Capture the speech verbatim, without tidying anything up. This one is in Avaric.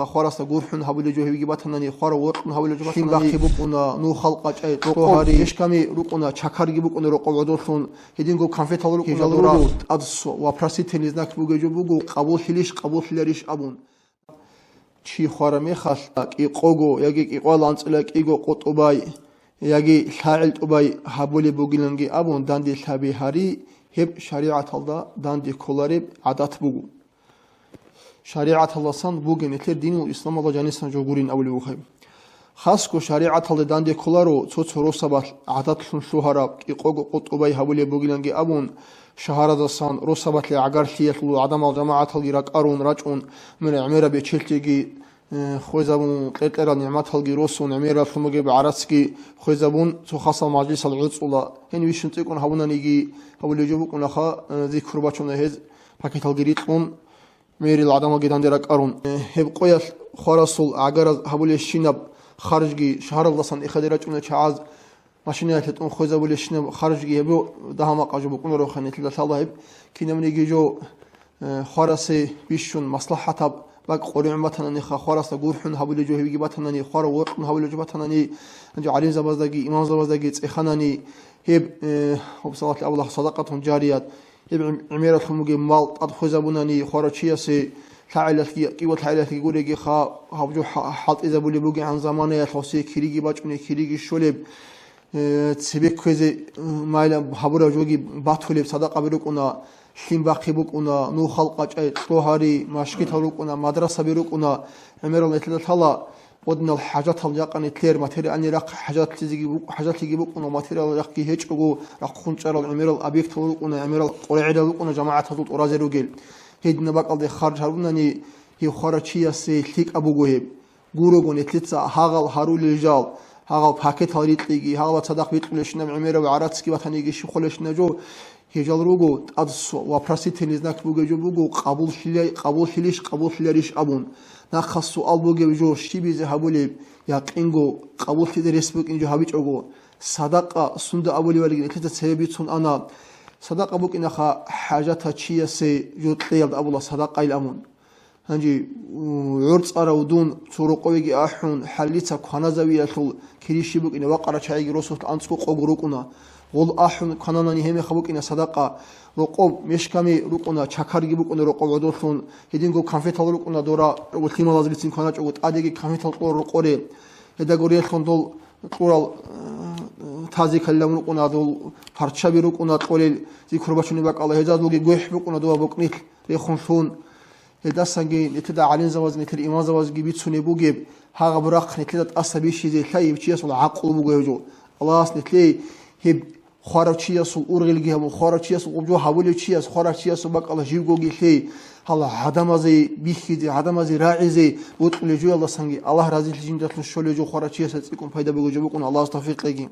Хварасда гурхӀун гьабулеб жо гьебги батанани, хварав вокьун гьабулеб жо батанани, бахъи букӀуна, ну халкъ гьечӀей, рокъоб кьогьари, мешками рукӀуна, чакарги букӀуна рокъоб гӀодорлъун, гьединго конфетал рукӀуна, дора, тӀад с-, вопросительный знак бугеб жо буго, къабуллъилищ, къабуллъиларищ абун. Чи хвараб мехалъ, кӀикъого яги кӀикъоялда анцӀила кӀиго къотӀубай, яги лъагӀел тӀубай гьабулеб бугиланги абун данде лъаби гьари, гьеб шаригӀаталда данде кколареб гӀадат буго. ШаригӀаталдасан бугин, нилъер динул исламалда жанисан жо гурин абулеб бухъе. Хасго шаригӀаталде данде кколаро цо-цо росабалъ гӀадатлъун лъугьараб кӀикъого къотӀубай гьабулеб бугиланги абун, шагьаразасан росабалъе гӀагарлъиялъул гӀадамал жамагӀаталги ракӀарун рачӀун, гӀемер-, гӀемераб бечелъиги, э, хвезабун, кьер-кьерал нигӀматалги росун, гӀемералъун бугеб гӀарацги хвезабун, цо хасал мажлисал гӀуцӀула. Гьенив вищун цӀикӀкӀун гьабунаниги, гьабулеб жо букӀунаха, э, зикру бачуна гьез, пакеталги рикьун, мерил гӀадамалги данде ракӀарун. Э, гьеб къоялъ хварасул гӀагараз гьабулебщинаб харжги, шагьаралдасан эхеде рачӀунел чагӀаз машинаялъе тӀун хвезабулебщинаб харжги гьеб дагьа-макъа жо букӀунарохъе нилъеда лъала гьеб. Кинабниги жо, э, хварасе бищун маслахӀатаб бакӀ къоригӀун батананиха, хварасда гурхӀун гьабулеб жо гьебги батанани, хварав вокьун гьабулеб жо батанани, гьанже гӀалимзабаздаги имамзабаздаги цӀеханани, гьеб, э, гьоб салат абула садакъатун жарият, гьеб гӀем-, гӀемералъун бугеб мал тӀад хвезабунани, хварав чиясе лъагӀелалъги, кӀиго лъагӀелалъги гурегиха, гьаб жо хӀа-, хӀалтӀизабулеб бугегӀан заманаялъ гьесие кириги бачӀунеб, кириги щолеб, э, цебе кквезе, э, майла гьабураб жоги батулеб садакъаби рукӀуна, лъим бахъи букӀуна, ну халкъ гьечӀей, лъугьари, машгитал рукӀуна, мадрасаби рукӀуна, гӀемерал нилъеда лъала, гъодинал хӀажатал жакъа нилъер материальный рахъ хӀажатлъизеги бу-, хӀажатлъиги букӀуна, материал рахъги гьечӀого, рахъун чӀарал гӀемерал объектал рукӀуна, гӀемерал къоргӀидал рукӀуна жамагӀатазул тӀуразе ругел. Гьединаб бакӀалде харж гьарунани, гьев хварав чиясе лъикӀаб буго гьеб. Гурого нилъеца гьагъал гьарулел жал, гьагъал пакетал рикьиги, гьагъал цадахъ бикьулелщинаб гӀемерав гӀарацги батаниги щиб холелщинаб жо, гьел жал руго тӀад с-, вопросительный знак бугеб жо буго, къабуллъила-, къабуллъилищ, къабуллъиларищ абун. Нахъа суал бугеб жо щибизе гьабулеб, якъинго къабуллъизе рес букӀин жо гьабичӀого. Садакъа сунда абулеб валиги нилъеца цебе бицун ана. Садакъа букӀинаха хӀажатав чиясе жо кьеялда абула садакъайилан абун. Гьанже, у, гӀорцӀарав дун цо рокъовеги ахӀун, хӀаллица кваназавиялъул кири щиб букӀина, вакъарал чагӀиги росулъ анцӀго къого рукӀуна. Гъол ахӀун квананани гьеб мехалъ букӀина садакъа. Рокъоб мешками рукӀуна, чакарги букӀуна рокъоб гӀодорлъун, гьединго конфетал рукӀуна дора, лъималаз бицин кваначӀого тӀадеги конфетал кьур рокъоре. Гьедаго релълъун дол кьурал, э, тази калилан рукӀуна, дол парччаби рукӀуна кьолел, зикру бачунеб бакӀалда, гьезда долги гвехӀ букӀуна дова букӀнилъ рехун лъун. Гьелдасанги нилъеда гӀалимзабаз, нилъер имамзабазги бицунеб бугеб, гьагъаб рахъ нилъеда тӀаса бихьизе лъай гьев чиясул гӀакълу буго гьев жо. Аллагьас нилъее гьеб хварав чиясул ургъелги гьабун, хварав чиясул гъоб жо гьабулев чияс, хварав чиясул бакӀалда живгоги лъей, гьала гӀадамазе бихьизе, гӀадамазе рагӀизе бокьулев жоялдасанги Аллагь разилъи жиндалъун щолев жо хварав чиясда цӀикӀкӀун пайда бугев жо букӀун, Аллагьас тавфикъ кьеги.